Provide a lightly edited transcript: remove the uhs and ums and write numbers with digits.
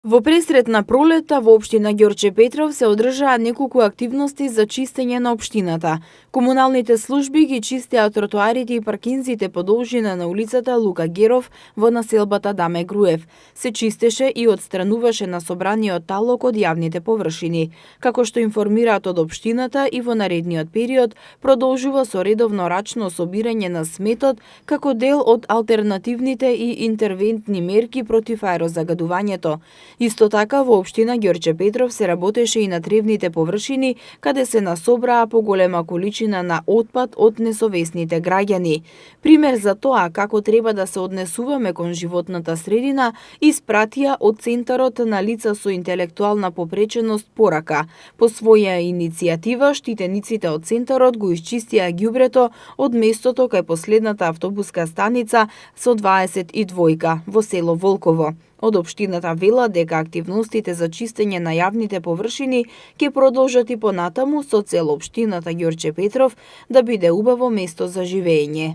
Во пресрет на пролета во општина Ѓорче Петров се одржаа неколку активности за чистење на општината. Комуналните служби ги чистеа тротоарите и паркинзите по должина на улицата Лука Геров во населбата Даме Груев. Се чистеше и отстрануваше на собраниот талок од јавните површини. Како што информираат од општината и во наредниот период продолжува со редовно рачно собирање на сметот како дел од алтернативните и интервентни мерки против аерозагадувањето. Исто така во општина Ѓорче Петров се работеше и на тревните површини, каде се насобраа поголема количина на отпад од несовесните граѓани. Пример за тоа како треба да се однесуваме кон животната средина испратија од Центарот на лица со интелектуална попреченост порака. По своја иницијатива, штитениците од Центарот го исчистија ѓубрето од местото кај последната автобуска станица со 22 во село Волково. Од општината велат дека активностите за чистење на јавните површини ќе продолжат и понатаму со цел општината Ѓорче Петров да биде убаво место за живење.